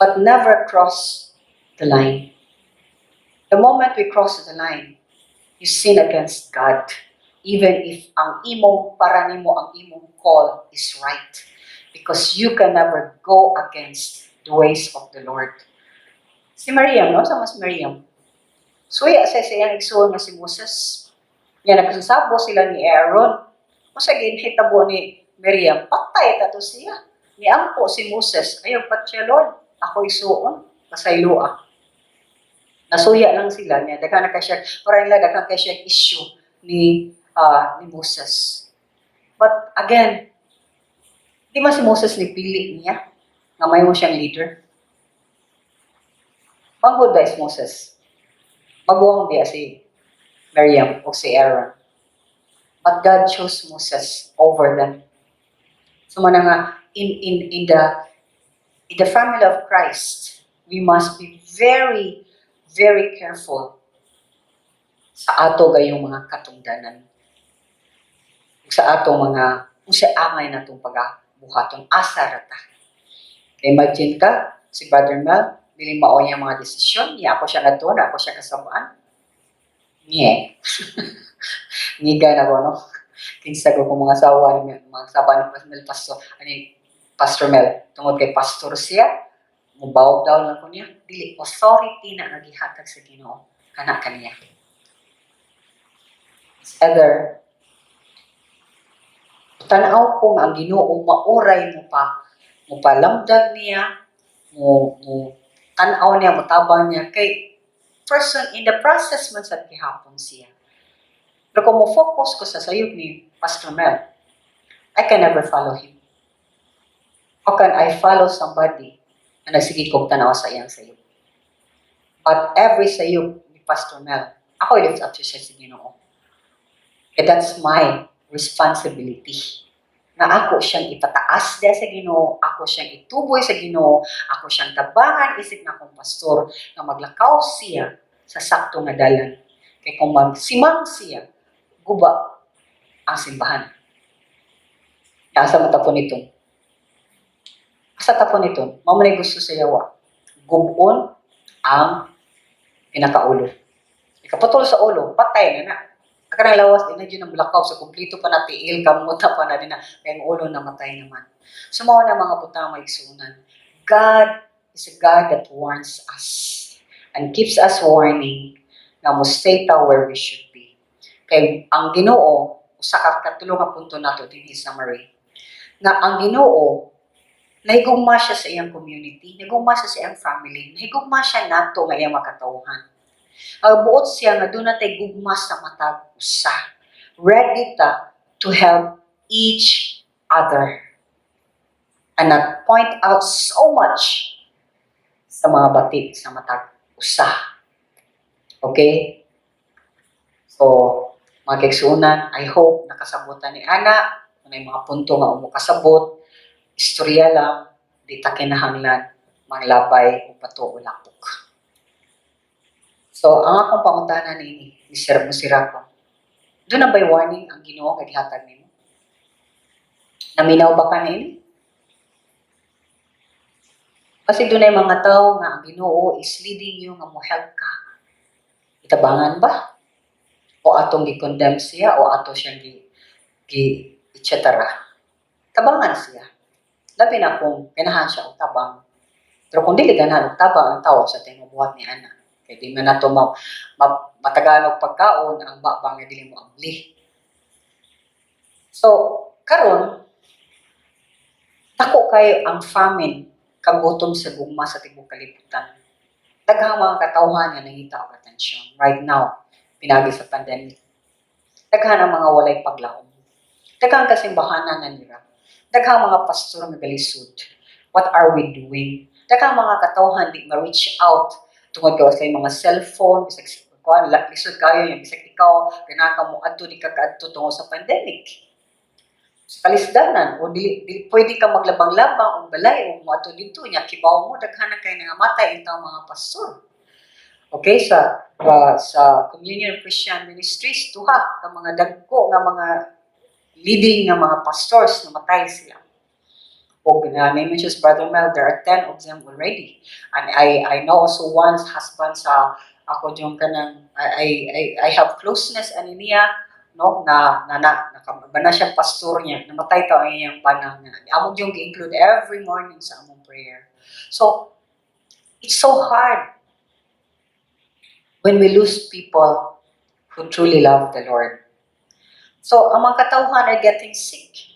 But never cross the line. The moment we cross the line, you sin against God. Even if ang imong para nimo ang imong call is right. Because you can never go against the ways of the Lord. Si Miriam, no? Sama si Miriam. Suya sa iyang igsoon nga si Moses. Nga nagkasabo sila ni Aaron. Unsa ginhitabo ni Miriam? Patay ta to siya. Niampo si Moses. "Ayaw patya, Lord. Ako isuon. Pasayloa." Nasuya lang sila niya. Daghan na kay siya, para nila daghan kay siya issue ni Moses. But again, di man si Moses ni pili niya nga may mo siyang leader. Manghod ba is Moses? Maguwang biya si Miriam o si Aaron. But God chose Moses over them. So mana nga in the family of Christ, we must be very, very careful sa ato gayong mga katungdanan. Ug sa atong mga unsay angay natong pagabuhaton, asa ra ta. Imagine ka si Brother Mel, dili mao iyang mga desisyon, niya ako siya ngadto, na ako siya kasabaan. Nye. Ngiga na ko, no? Kinsa ko kung mga asawa ni mga asawa ni Pastor Mel, Pastor, ani Pastor Mel, tungod kay pastor siya, mubow down lang ko niya. Dili, authority na nga gihatag sa Ginoo kana kaniya. It's either tanaw ko nga ang Ginoo mauray mo pa mo palamdag niya, mo tan-aw niya, mo tabang niya kay person in the process man sad gihapon siya. Pero kung mo focus ko sa sayop ni Pastor Mel, I can never follow him. How can I follow somebody na nagsige kog tanaw sa iyang sayop? But every sayop ni Pastor Mel, ako i-lift up siya sa Ginoo. And that's my responsibility. Nga ako siyang ipataas diha sa Ginoo, ako siyang ituboy sa Ginoo, ako siyang tabangan isip nga akong pastor nga maglakaw siya sa sakto nga dalan. Kay kung magsimang siya, guba ang simbahan. Asa man tapon nito? Asa tapon nito? Mao man gusto sa yawa. Gub-on ang pinakaulo. Ikaputol sa ulo, patay na na. Ang kanang lawas, di na dyan ang lakaw sa kumplito pa na tiil, kamuta pa na din na, kaya ang ulo namatay naman. So, mao na mga butang maigsuonan. God is a God that warns us and keeps us warning na mo stay ta where we should be. Kay ang Ginoo, usa ka katulo nga punto nato dinhi summary, nga ang Ginoo nahigugma siya sa iyang community, nahigugma siya sa iyang family, nahigugma siya nato nga iyang makatawhan. Ang buot siya nga duna tay gugma sa matag usa. Ready ta to help each other and not point out so much sa mga bati sa matag usa. Okay? So, mga kaigsuonan, I hope nakasabotan ni ana, kung may mga punto nga mo kasabot, istorya lang, di ta kinahanglan manglabay o pato o lapok. So, ang akong pangutana ni Sir Musirako, duna ba'y warning ang Ginoo nga gihatag nimo? Naminaw ba ka niini? Kasi dunay mga tao nga ang Ginoo is leading you nga mo help ka. Itabangan ba? O atong gi-condemn siya o ato siyang gi etc. Tabangan siya. Labi na kung ganahan siya og tabang. Pero kung dili ganahan og tabang ang tao sa buhat ni ana. Kay di man nato matagaan og pagkaon ang baba nga dili mo abli. So, karon dako kayo ang famine kagutom sa gugma sa tibuok kalibutan. Daghang mga katawhan nga nangita og atensyon right now pinagi sa pandemic. Daghan ang mga walay paglaom. Daghang kasimbahanan na nira. Daghang mga pastor nga galisod. What are we doing? Daghang mga katawhan di ma-reach out tungod kay sa mga cellphone, bisag kuan lisod kayo yung bisag ikaw ganahan ka mo adto, di ka kaadto tungod sa pandemic. Sa kalisdanan o dili pwede ka maglabang-labang og balay o moadto didto nya kibaw mo daghan na kay nangamatay ang taong mga pastor. Okay, sa Communion of Christian Ministries, duha ka mga dagko nga mga leading nga mga pastors, namatay sila. Og na name siya si Brother Mel, there are 10 of them already. And I know also one husband sa ako yung kanang I have closeness ani niya, no, na nakabana siyang pastor niya, namatay to ang iyang panang nga amo yung gi-include every morning sa among prayer. So it's so hard when we lose people who truly love the Lord. So ang mga katawhan are getting sick.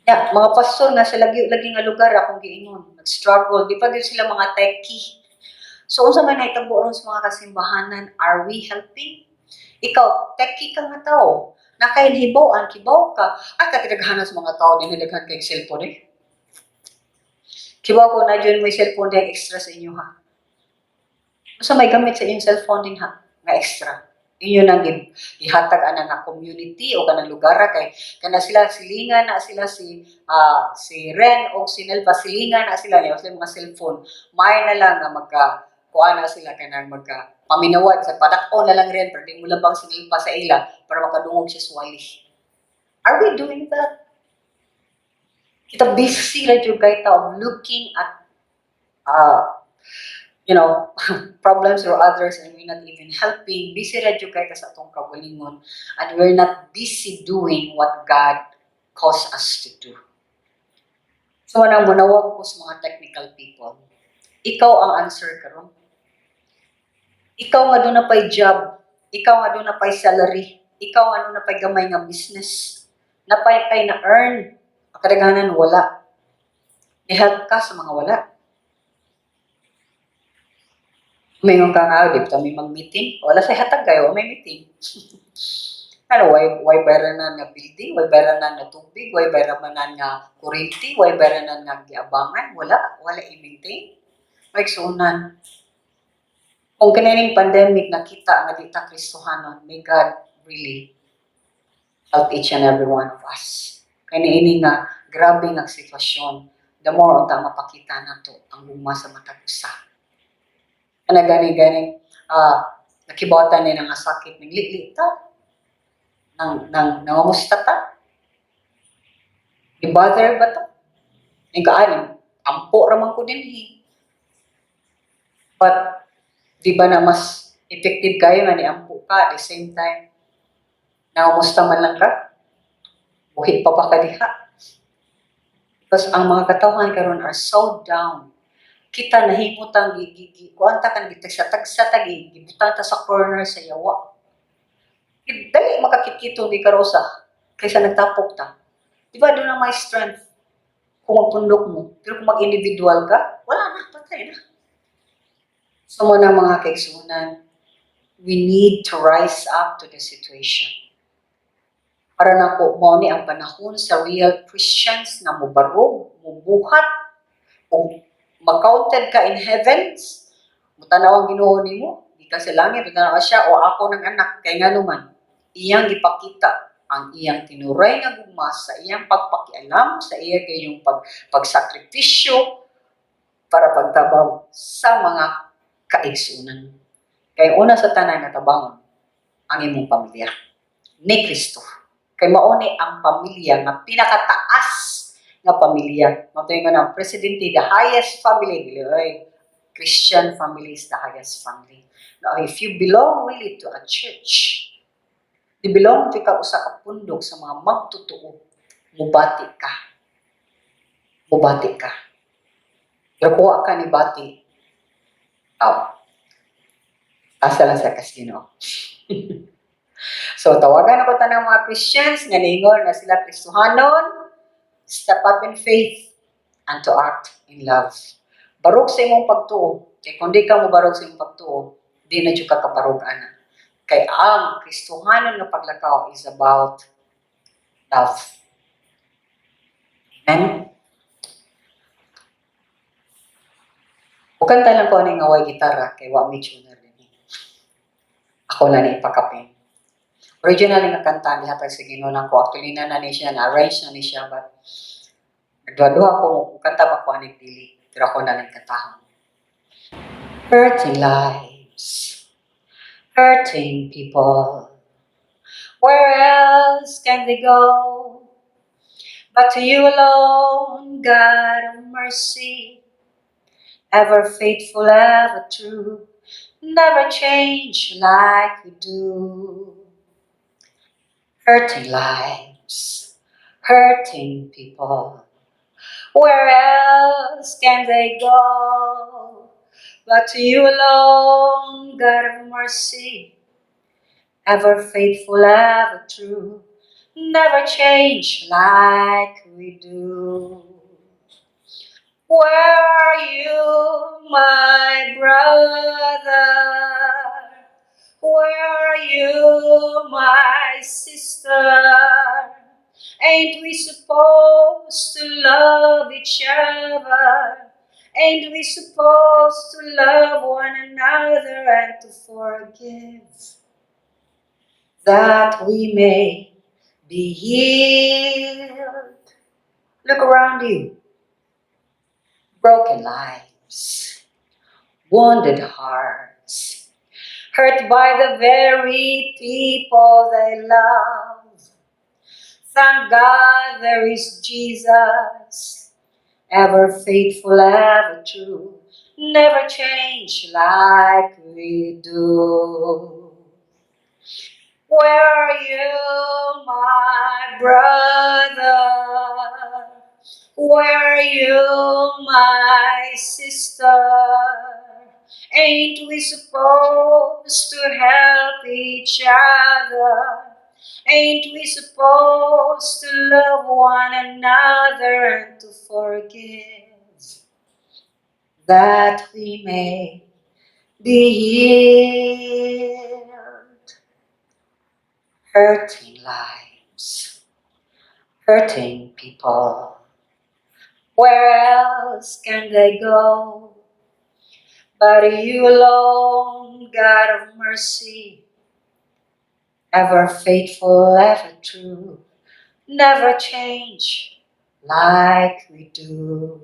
Ya, mga pastor nga sa lagi lagi nga lugar akong giingon, nag-struggle, di pa gyud sila mga techie. So unsa may nahitabo ron sa mga kasimbahanan, are we helping? Ikaw, techie ka nga tao. Nakahibaw-an, kibaw ka. Ay, katidaghanan sa mga tao, di daghan kay cellphone eh. Kibaw ko na dyan may cellphone din extra sa inyo ha. Unsa may gamit sa inyong cellphone din ha, nga extra? Inyo nang ihatag ana nga community o kanang lugar kay kana sila silingan na sila si Ren o si Nelva, silingan na sila niya sila mga cellphone. May na lang nga magka kuan na sila kanang magka paminawad sa padak-o na lang rin pero di mo labang si Nelva sa ila para makadungog siya swali. Are we doing that? Kita busy ra jud kay ta of looking at problems or others and we're not even helping. Busy ra jud kay ta sa atong kaugalingon and we're not busy doing what God calls us to do. So, anang munawag ko sa mga technical people. Ikaw ang answer karon. Ikaw nga duna pay job, ikaw nga duna pay salary, ikaw nga duna pay gamay nga business, napay kay na earn, ang kadaghanan wala. I-help ka sa mga wala. Mayroon ka nga, di ba may mag-meeting? Wala sa hatag kayo, may meeting. Ano, why bayranan nga building, why bayranan nga tubig, why bayranan nga kuryente, why bayranan nga giabangan? Wala, wala i-maintain. May igsuonan. Kung kanining pandemic nakita nga di ta Kristohanon, may God really Help each and every one of us. Kay niini nga grabe nga sitwasyon, the more unta mapakita nato ang gugma sa matag usa. Ana gani gani nakibatan ni nga sakit ning lili ta nang nangamusta ta? Ni bother ba ta? Ning kaani ampo ra man ko dinhi. But di ba na mas effective kayo nga niampo ka, at the same time nangamusta man lang ka? Buhi pa ba ka diha? Because ang mga katawhan karon are so down. Kita nahimutang gi kuan ta kan gitagsa-tagsa ta, gibutang ta sa corner sa yawa. Dali makakit-kitong di karosa kaysa nagtapok ta. Di ba doon ang may strength kung magpundok mo? Pero kung mag-individual ka, wala na, patay na. So mao na, mga kaigsuonan, we need to rise up to the situation. Para nako, mao ni ang panahon sa real Christians nga mobarog, mobuhat, ug ma-counted ka in heavens, mutanaw ang Ginoo nimo, gikan sa langit, mutanaw siya, "O ako ng anak," kay ngano man, iyang gipakita ang iyang tinuray nga gugma sa iyang pagpakialam, sa iya gayong pagsakripisyo para pagtabang sa mga kaigsuonan. Kay una sa tanan nga tabangon ang imong pamilya ni Kristo. Kay mao ni ang pamilya nga pinakataas nga pamilya. Mao nga ang presidente, the highest family, dili oy. Christian family is the highest family. Now, if you belong really to a church, you belong to ka usa ka pundok sa mga magtotoo, mubati ka. Mubati ka. Pero kung wa ka ni bati, aw, asa lang sa kasino. So, tawagan ako tanang mga Christians nga niingon na sila Kristohanon, step up in faith and to act in love. Barog sa imong pagtuo. Kay kung di ka mo barog sa imong pagtuo, di na jud ka kabarog ana. Kay ang Kristohanon nga paglakaw is about love. Amen? Ukanta lang ko ani nga way gitara kay wa mi tuner dinhi. Ako na ni ipakapin. Original nga kanta gihatag sa Ginoo nako. Actually na na ni siya, na-arrange na ni siya, but nagduha-duha ko kung kanta pa ko ani dili, pero ako na lang kantahon. Hurting lives, hurting people. Where else can they go? But to you alone, God of mercy, ever faithful, ever true, never change like you do. Hurting lives, hurting people. Where else can they go? But to you alone, God of mercy, ever faithful, ever true, never change like we do. Where are you, my brother? Where are you, my sister? Ain't we supposed to love each other? Ain't we supposed to love one another and to forgive, that we may be healed? Look around you. Broken lives, wounded hearts, hurt by the very people they love. Thank God there is Jesus, ever faithful, ever true, never change like we do. Where are you, my brother? Where are you, my sister? Ain't we supposed to help each other? Ain't we supposed to love one another and to forgive, that we may be healed? Hurting lives, hurting people. Where else can they go? But you alone, God of mercy, Ever faithful, ever true, never change like we do.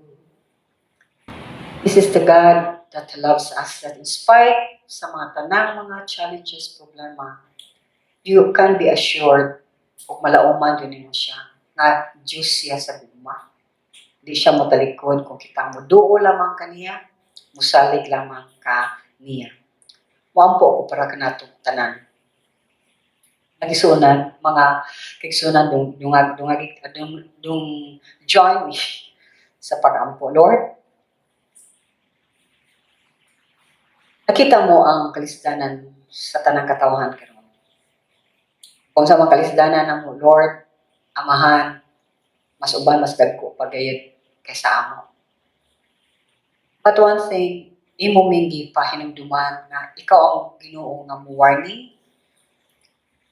This is the God that loves us, that in spite sa mga tanang mga challenges, problema, you can be assured ug malauman gyud nimo siya nga Diyos siya sa gugma. Di siya motalikod kung kita mo duol lamang kaniya, musalig lamang ka niya. Muampo ako para kanato tanan. Nagisunan, mga kaigsunan, dung dung dung dung, dung join me sa pag-ampo. Lord, nakita mo ang kalisdanan sa tanang katawhan karon. Kung sa mga kalisdanan namo, Lord, Amahan, mas uban, mas dagko pagayod kaysa amo. But one thing, imo ming gipahinumduman nga ikaw ang Ginoo nga mo warning,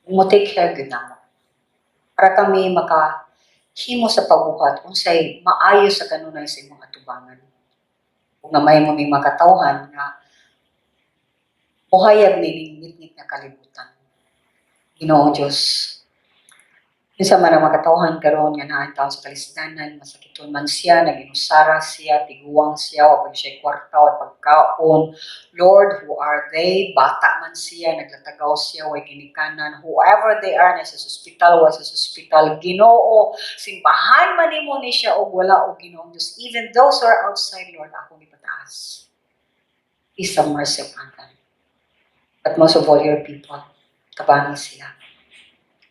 mo take care gyud namo. Para kami maka himo sa pagbuhat unsay maayo sa kanunay sa imong atubangan. Ug nga mahimo mi makatawhan nga mohayag nining ngitngit nga kalibutan. Ginoong Diyos, kinsa man ang makatawhan karon nga naa taon sa kalisdanan, masakiton man siya, naginusara siya, tiguwang siya, wa pag siya kwarta, wa pagkaon. Lord, who are they? Bata man siya, naglatagaw siya, way ginikanan. Whoever they are, nasa ospital, wa sa ospital. Ginoo, simbahan man nimo ni siya og wala og Ginoong Diyos. Even those who are outside, Lord, akong ipataas. Please have mercy upon them. But most of all, your people, tabangi sila.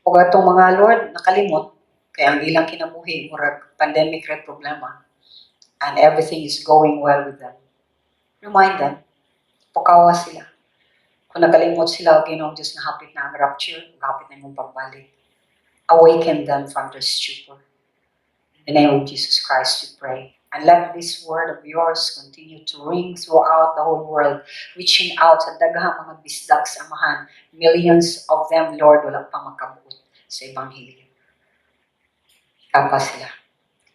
Ug atong mga Lord, nakalimot, kay ang ilang kinabuhi, murag pandemic ra problema, and everything is going well with them. Remind them, pukawa sila. Kung nakalimot sila, o Ginoong Diyos, na hapit na ang rapture, hapit na imong pagbalik. Awaken them from their stupor. In the name of Jesus Christ, we pray. And let this word of yours continue to ring throughout the whole world, reaching out sa daghang mga bisdak sa Amahan. Millions of them, Lord, wala pa makabuot sa Ebanghelyo. Kapa sila.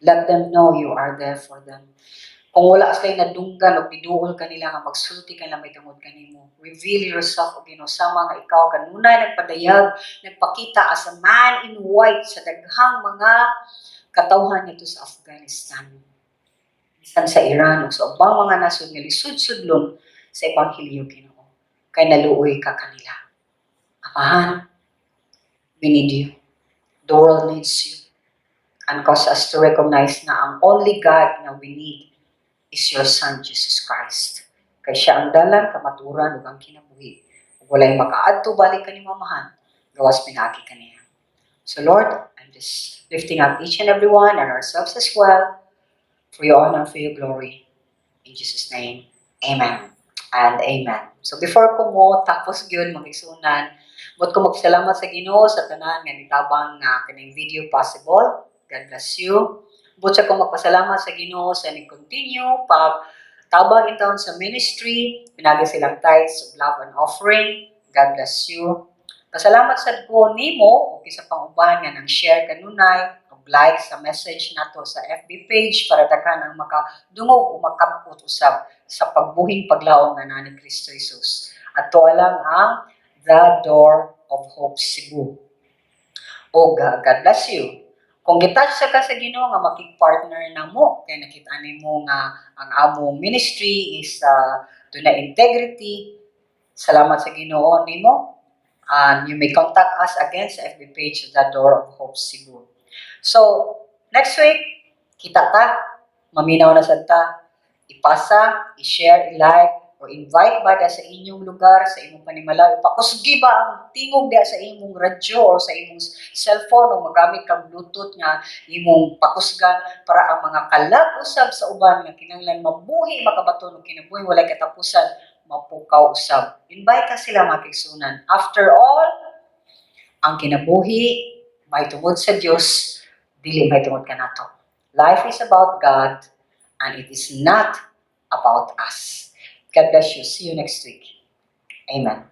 Let them know you are there for them. Kung wala sila nadunggan o giduol kanila nga magsulti ka lang may tungod kanimo. Reveal yourself, O Ginoo, sama nga ikaw kanunay nagpadayag, nagpakita as a man in white sa daghang mga katawhan nito sa Afghanistan, bisan sa Iran ug sa ubang mga nasod nga lisud-sudlon sa ebanghelyo, Ginoo. Kay naluoy ka kanila. Amahan, we need you. The world needs you. And cause us to recognize na ang only God na we need is your Son, Jesus Christ. Kay siya ang dalan, kamaturan, ug ang kinabuhi. Ug walay makaadto balik kanimo, Amahan, gawas pinaagi kaniya. So Lord, I'm just lifting up each and every one and ourselves as well for your honor, for your glory. In Jesus' name, amen and amen. So before ko mo tapos gyud, mga igsunan, buot ko magpasalamat sa Ginoo sa tanan nga nitabang nga kaning video possible. God bless you. Buot sa ko magpasalamat sa Ginoo sa ni-continue pag tabang intawon sa ministry, pinagi silang tithes of love and offering. God bless you. Pasalamat sad ko nimo ug sa pang uban nga nang share kanunay og like sa message nato sa FB page para daghan ang makadungog o makabot usab sa pagbuhing paglaom nga naa ni Kristo Jesus. Ato lang ang The Door of Hope Cebu. O God bless you. Kung gitouch sa ka sa Ginoo nga makig-partner na mo kay nakita nimo nga ang among ministry is duna integrity, salamat sa Ginoo nimo. And you may contact us again sa FB page, The Door of Hope Cebu. So, next week, kita ta, maminaw na sad ta, ipasa, i-share, i-like, or invite ba sa inyong lugar, sa imong panimalaw, ipakusgi ba ang tingog diya sa imong radyo or sa imong cellphone o magamit kang Bluetooth nga imong pakusgan para ang mga kalag usab sa uban nga kinahanglan mabuhi, makabaton og kinabuhi walay katapusan, mapukaw usab. Invite ka sila, mga kaigsunan. After all, ang kinabuhi may tungod sa Dios, dili may tungod kanato. Life is about God and it is not about us. God bless you. See you next week. Amen.